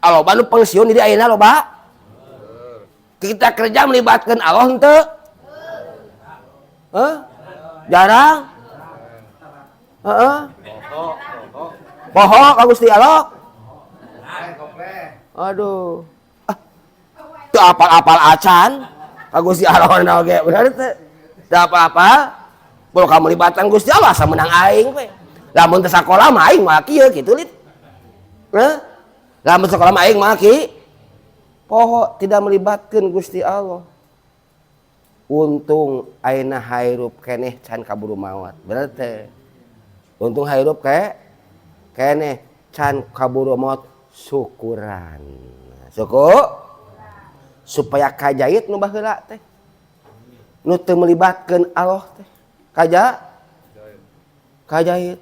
Loba nu pensiun di ayeuna loba. Kita kerja melibatkan Allah henteu? Hah? Jarang? Heeh. Poho ka Gusti Allah. Aduh. Ah, teu apal-apal acan ka Gusti Allah na oge, bener teu? Teu apa-apa. Boh kamu melibatkan Gusti Allah asa menang aing we. Lamun teu sakola mah aing mah kieu kitu lit. Heh? Lamun sakola mah aing mah ki poho, tidak melibatkan Gusti Allah. Untung ayeuna hirup keneh can kaburu maot. Bener teh? Untung hirup keneh can kaburu maot, syukuran. Syukur supaya kajait nu baheula teh. Nu teu melibatkeun Allah teh. Kajait.